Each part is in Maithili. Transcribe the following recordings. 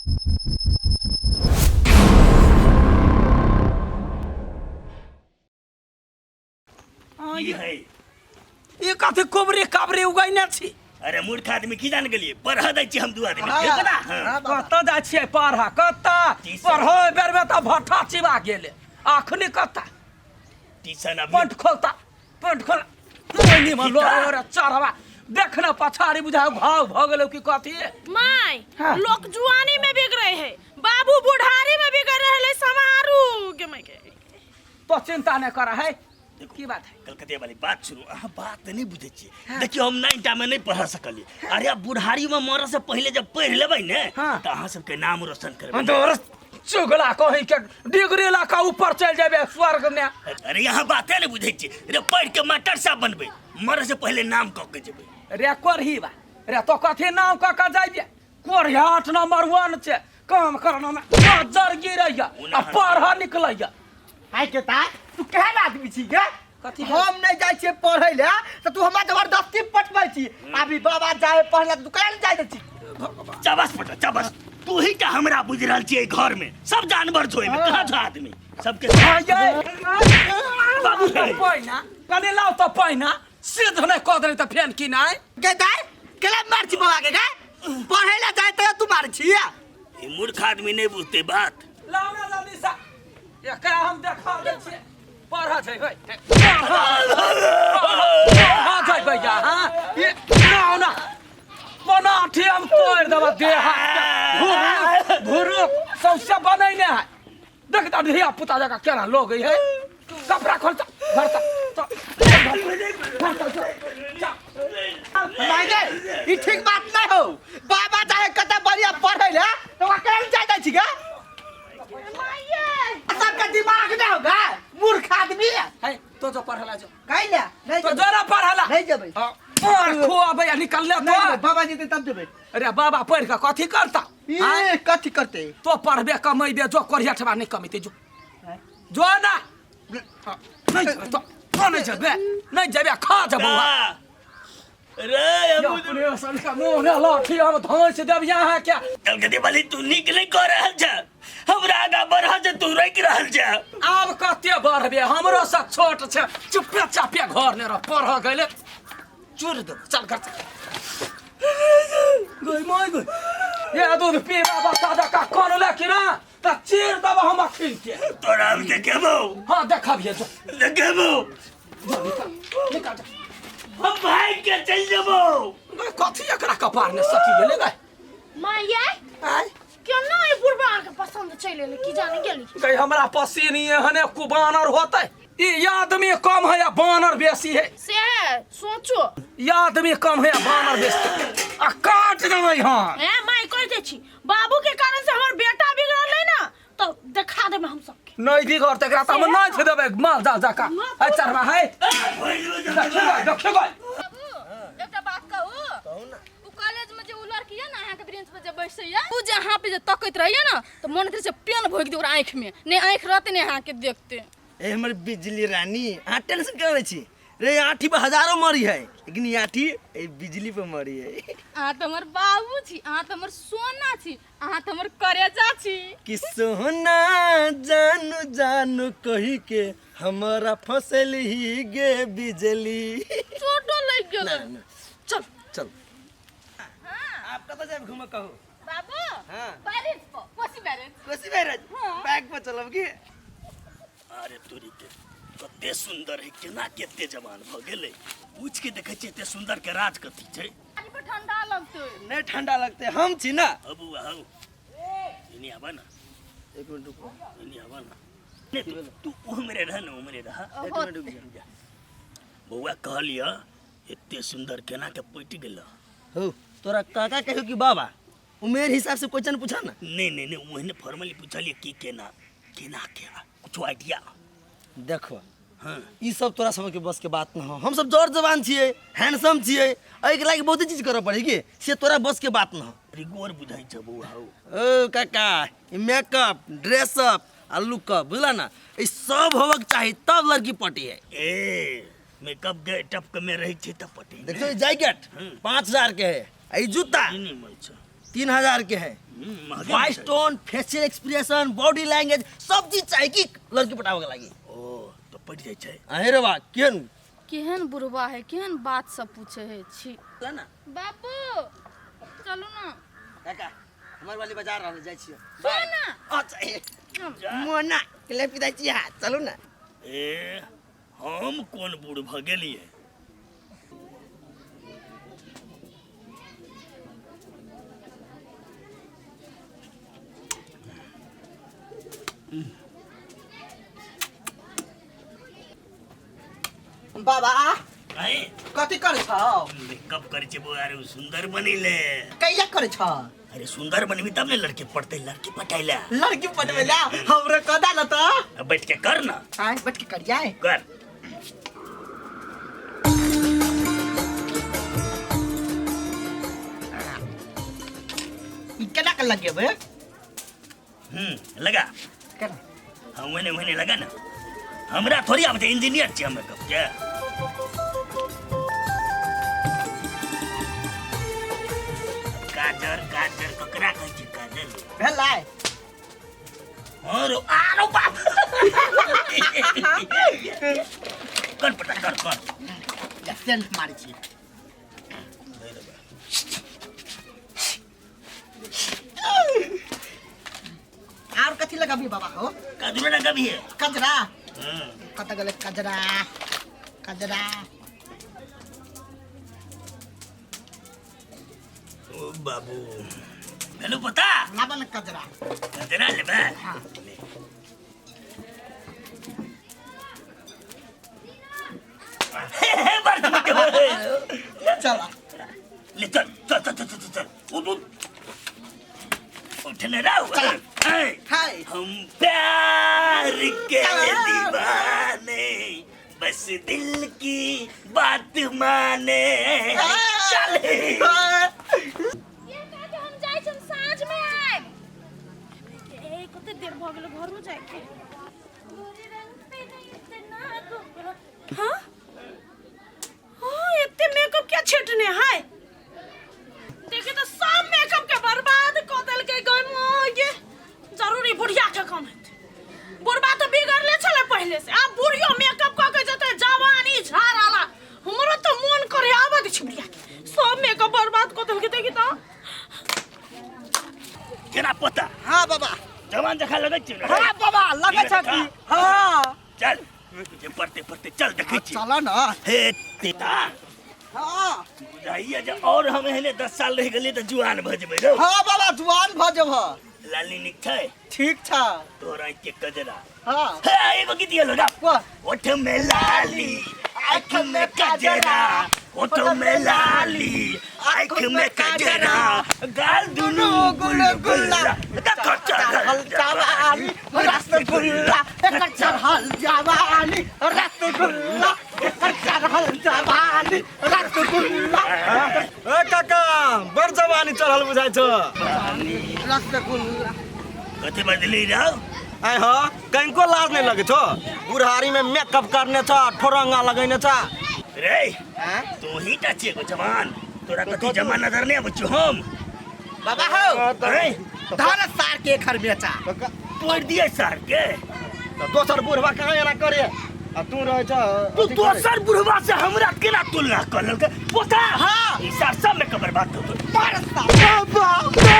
की है? ई कथी कुबरी काबरी उगैने छी? अरे मूर्ख आदमी, की जान गेलिए? पढ़ दै छी हम दू आदमी के पता। हाँ। कतऽ जाइ छियै पढ़? कतऽ? जी सर। पढ़ै बेर में तऽ भट्ठा चिबा गेलै, अखनी कतऽ? ट्यूशन अभी। पेंट खोलता, पेंट खोल। ओहिनी में लोर चढ़वा देख न, पछाड़ी बुझाउ घाव भऽ गेलै की कथी। My हाँ। लोक जुआनी में बिगड़े है, बाबू बुढ़ारी में बिगड़ रहे। समारू के my के। तो चिंता नहीं कर है, की बात है? कलकतिया वाली बात सुनू, अहाँ बात नहीं बुझै छियै। देखियौ, हम 9 टा में नहीं पढ़ सकलियै। अरे अब बुढ़ारी में मरऽ से पहिले जब पढ़ि लेबै ने तऽ अहाँ सबके नाम रोशन करबै। तोर चुगला कहीं के डिग्री ला के ऊपर चल जेबे स्वर्ग में। अरे यहाँ बाते नहीं बुझै छियै रे। पढ़ि के मास्टर साहब बनबै, मरऽ से पहिले नाम कऽ के जेबै। रे कोरही बा रे, तो कथी नाम कऽ के जाइबे? कोरियाट नंबर वन छै, काम करना में जर गिरैया आ पढ़ निकलैया। आइ के ता तू केहन आदमी छी गे? कथी? हम नहीं जाइ छियै पढ़ै ले तऽ तू हमरा जबरदस्ती पटबै छी। अभी बाबा जाए पढ़ै ले, तू केना जाइ दै छी? चाबस पटा चाबस, तू ही का हमरा बुझ रहल छियै? घर में सब जानवर छो, एहिमे कहाँ छो आदमी सबके? बाबू रे। पैना कनि लाउ तऽ, पैना सिद्ध नहि कऽ देलै तऽ फेन की नहि। गे दाइ, केला मार छी बाबा के? गे पढ़ै ले जाइ तऽ तू मार छी। ई मूर्ख आदमी नहीं बुझते बात। लाउ ना जल्दी से, एकरा हम देखा दै छियै। पढ़ जेबै, पढ़ जेबै यहाँ। ई लाउ ना पनाठी, हम तोड़ि देबऽ देह भुरु भुरु सौंसे बनैने है। देख तऽ धिया पुता जकाँ केना लोग है। कपड़ा खोल, चल घर, चल चल घर, चल चल चल। नहीं गे, ई ठीक बात नहीं हो। बाबा जाए कते बढ़िया पढ़ै ले तऽ ओकरा केना जाइ दै छी गे? सबके दिमाग नहीं होगा, मूर्ख आदमी है। तो जो पढ़ला जो। कहीं ले नहीं। तो जेबै। जो ना पढ़ला। नहीं जेबै। और खुआबै आ निकलले नहीं तो जेबै, बाबा जेतै तब जेबै। अरे बाबा पढ़ के कथी करता? आँय? ई कथी करतै? तो पढ़बे कमेबे, जो करिया ठबा नहीं कमेते। जो जो ना, नहीं जेबे तो, तो नहीं जेबे, नहीं जेबे, खा जेबो। रे हम अपने सन का मुंह ने लाठी हम धोस देब यहाँ के। कलकतिया वाली, तू नीक नहीं कह रहल छ। हमरा आगा बढ़ल छ, तू रोकि रहल छ। आब कते बढ़बे? हमरो से छोट छै, चुपे चापे घर ने रह। पढ़ गेले चूर देब। चल घर चल। गई my गई, ये दूध पीबा बता दे का कोन ले कि ना त चीर देब हम अखिन के। तोरा हम देखेबो। हाँ, देखबिए, जो। देखेबो। जो निकल, निकल जा। हम भाग के चल जेबो। गई, कथी एकरा कपार ने सटी गेले गई? माये, आय? केना ई बुढ़बा अहाँके पसंद चलि एलै, की जाने गेली। गई, हमरा पसीन एहने कुबानर होते। ई आदमी कम है या बानर बेसी है? से सोचो। ई आदमी कम है या बानर बेसी, आ काट देबै। हाँ। ए माय, कह दै छी, बाबू के कारण से हमर बेटा बिगड़ल है ना, तो देखा देबै हम सबके। नहीं बिगड़तै एकरा तऽ हम नाच देबै माल जाल जका। है चरवा है, देखिए देखिए। बाबू, एकटा बात कहू? कहू ना। उ कॉलेज में जे उ लड़की है ना, अहाँके ब्रेंच पर जे बैसैया, उ जे अहाँ पे जे तकैत रहैया ना, तऽ मन करै छै पेन भोगि दे ओकरा आँखि में। ने आँखि रहतै, ने अहाँके देखतै। ए हमर बिजली रानी, अहाँ टेंशन क्यों लै छी रे? आठी पर हजारों मरी है, लेकिन ई आठी ए बिजली पर मरी है। अहाँ तऽ हमर बाबू छी, अहाँ तऽ हमर सोना छी, अहाँ तऽ हमर करेजा छी। कि सोना जानू जानू कही के हमरा फसल ही गे बिजली। चोटो लागि गेल। ना, ना। चल। चल, आप कतऽ जायब घूमऽ, कहू? बाबू। हाँ। बैरेज पर, कोसी बैरेज। कोसी बैरेज? हाँ। बाइक पर चलब की? अरे तोरी के, कते सुंदर है, केना केते जवान भऽ गेलै। पूछ के देखै छियै, एते सुंदर के राज कथी छै? गाड़ी पर ठंडा लगतै। नहीं ठंडा लगते, हम छी ना। हौ बौआ हौ, एने आबा ना। एक मिनट रुको। एने आबा ना। नहीं, तू तू उमरे रह ना, उमरे रह। एक मिनट रुक जा। बौआ, कहलिय एते सुंदर केना के पटि गेल? हो, तोरा काका कहियो कि बाबा, उमेर हिसाब से क्वेश्चन पूछा ना। नहीं नहीं नहीं, ओहने फॉर्मली पूछलिए कि केना केना के कुछ आइडिया। देखो। हाँ। ई सब तोरा सबके बस के बात न हो। हम सब जर जवान छियै, हैंडसम छियै, एहिके लागि बहुते चीज करऽ पड़े कि से तोरा बस के बात न हो। रिगोर बुझाइ छ बौआ हौ। ओ काका, ई मेकअप, ड्रेसअप आ लुकअप, बुझला ना, ई सब होबक चाही तब लड़की पटी है। ए मेकअप के टप में रहै छै तऽ पटी। देखो, ई जैकेट 5,000 के है आ ई जूता ई नहि मन छ। 3,000 के है। महगे वॉइस छै। Tone, facial expression, body language सब चीज चाही कि लड़की पटाबे के लागी। ओ तऽ पटि जाइ छै। अहे रे बा केहन केहन बुढ़वा है, केहन बात सब पूछे है। छी ला ना। बाबू चलू ना। काका हमर वाली बाजार रहल जाइ छियै। सुन ना। अच्छा ए, मोना के ले जाइ छियै, चलू ना। ए हम कोन बूढ़ भऽ गेलियै? बाबा आँय? कथी करै छौ? मेकअप करै छै बौआ रे, सुंदर बनेले। कैला करै छ? अरे सुंदर बनबी तब ने लड़की पड़तै, लड़की पटाइला। लड़की पटबै ला हमरो कदा न त। अब बैठ के कर ना। आय बैठ के करियाय। कर। ई केना के लगेबै? लगा। केना? हाँ, वहने वहने लगा ना। हमरा थोड़ी आबै छै, इंजीनियर छियै हम मेकअप के। काजर काजर ककरा कहै छै काजर? भेलै? हाँ रो, आरो बाप। कर पटा कर कर। या सेंट मारै छी। आर कथी लगाबी बाबा हो? कजरा लगाबी है। कजरा? हाँ। कत गेलै कजरा? कजरा। ओ बाबू हेलो पता? लाबा न कजरा। कजरा लेबै? हाँ। हे हे बड़ चल ले चल चल चल चल चल चल उठ उठ उठने रहो। चल। ए, हाय। हम प्यार के दीवाने बस दिल की बात माने। चल। ये काके हम जाइ छी, हम साँझ में आएब। ए कते देर भ गेल घर में जाए के। हाँ हाँ एते मेकअप क्या छेटने है? देखे तो सब मेकअप के बर्बाद क देलकै गय मां। ये जरूरी बुढ़िया के काम हेतै। बुढ़बा तो बिगड़ले छलै पहिले से, आब बुढ़ियो मेकअप क के जेतै जवानी झाड़ाला। हमरो तो मन करे आबऽ दै छै बुढ़िया के। सब मेकअप बर्बाद क देलकै। देखी तो केना पता? हाँ बाबा। जवान जखा लगै छै ने? हाँ बाबा लगै छै की। हाँ चल जे पढ़ते पढ़ते चल देखै छी। चल न। हे तेता। हाँ बुझाइया जे और हम एहने 10 साल रहि गेलियै तऽ जुआन भऽ जेबै रौ। हाँ बाबा जुआन भऽ जेबह। लाली नीक छै? ठीक छ। तोहर आँखि के कजरा। हाँ। हे एगो गीत गेलो गा। वाह। ओठ में लाली आँख में कजरा, ओठ में लाली आँख में कजरा, गाल दुनू गुलगुल्ला, देखो चढ़ल जवानी रसगुल्ला, एकर चढ़ल जवानी रसगुल्ला, एकर चढ़ल जवानी रसगुल्ला। ए काका बड़ जवानी चढ़ल बुझाइ छ। रसगुल्ला। कथी बदली रहो? आइ ह कनिको लाज नहीं लगे छो? बुढ़ारी में मेकअप करने छ, ठोरंगा लगैने छ। रे तू ही टा छियै एगो जवान, तोरा कथी जवान नजर नहीं आबै छौ हम? बाबा हो रे धर सार के घर बेचा तोड़ दिए सार के। त दोसर बुढ़वा कहाँ एना करे आ तू रहै छ। तू दोसर बुढ़वा से हमरा केना तुलना कर लेलकै पोता? हाँ। ई सार सब में कबर बात हो गेल। पर सार। बाबा बाबा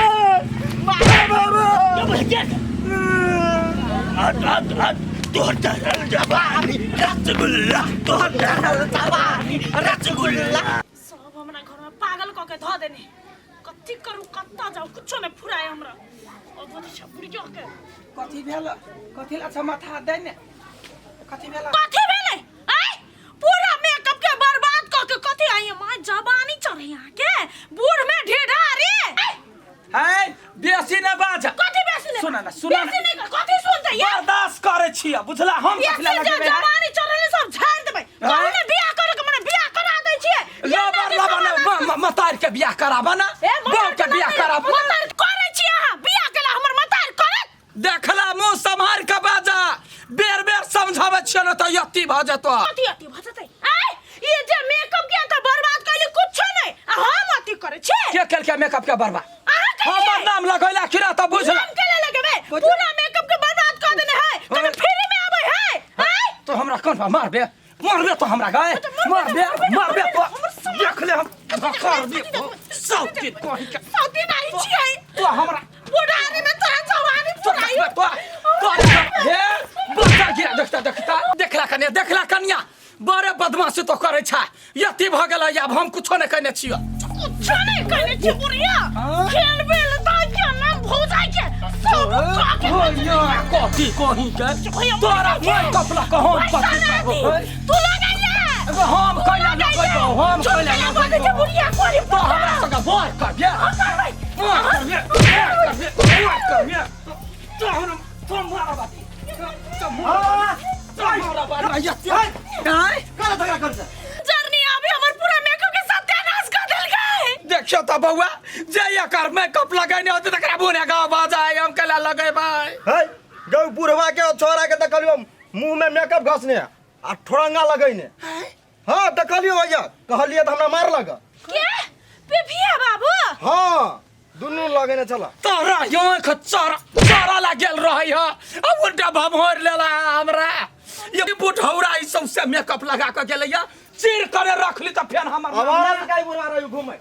बाबा हट हट हट तोहर चढ़ल जवानी रसगुल्ला, तोहर चढ़ल जवानी रसगुल्ला। सब हमरा घर में पागल क के धऽ देने। कथी करू कत्ता जाऊ कुछो नहीं फुराए हमरा। ओ बोलै छै बुढ़िया के। कथी भेल? कथी ला छ माथा देने? कथी भेल? कथी भेलै? आय पूरा मेकअप के बर्बाद क के कथी आई मां जवानी चढ़े यहाँ के बूढ़ में ढेढा रे। है बेसी ने बाज। कथी बेसी ने? सुना ना, सुना ना। बेसी नहीं कर, कथी सुनते यार? बर्दाश्त करे छियै बुझला। हम कथी ला बेसी जे लगेबै है? जवानी चढ़ले सब झाड़ देबै। हैं? कहू ने बियाह करे के मने बियाह करा दै छियै। लबर लबर ने मतार के बियाह कराबा ना, ए, बहू के बियाह कराबा। मतार करे छियै अहाँ बियाह केला हमर मतार करत। देखला मुंह सम्हार के बाजा, बेर बेर समझाबै छियै न तऽ यत्ती भऽ जेतौ। कथी अति भऽ जेतै? आय ई जे मेकअप के तऽ बर्बाद कैली कुछो नहीं आ हम अति करे छियै। के केलकै मेकअप के बर्बाद? अहाँ केलियै। हमर नाम लगैला कि बा मारबे मारबे तो हमरा गाय मारबे मारबे तो देख ले हम धक्का दे सब के कहि के सती नहीं छियै तो हमरा बुढ़ारी में तोरा जवानी तो पुराई देखबे तो तो हे बच्चा गिरा देखता देखता देखला कन्या देखला कन्या बड़े बदमाशी तो करे छा यति भ गेलै आब हम कुछो नहि कहने छियो कुछो नहीं कहने छी बुढ़िया खेल बेल दा के ना भौजाई के सब खा के भैया कथी कही के तोरा मैं कपला कहो पैसा कथी ना दी करबो तू लगैले हम कैला लगैबो हम कैला लगैबो के बुढ़िया कोरी तो हमरा संगे बोल करबे बोल करबे करबे बोल करबे तो हम तो मारा बाती तो मारा तो मारा बाती आय काला झगड़ा कर जर्नी अभी हमर पूरा मेकअप के सत्यानाश कर देलकै देखियो त बौआ जे एकर मेकअप लगेने होते तकरा बुने गाँव बाजाय हम कैला लगेबै है गौ बुढ़वा के छोरा के देखलियो मुंह में मेकअप घसने आ ठोरंगा लगैने हाँ देखलियो भैया कहलिए तऽ हमरा मार लग के पिभिया बाबू हाँ दुनू लगेने छल तोरा आँख चोरा चोरा लागल रहै ह आ उल्टा भमोर लेला हमरा ये बुढ़ौरा ई सबसे मेकअप लगा के गेलैया चीर करे रखली तऽ फेर हमर आवारा का बुढ़वा रही घूमे।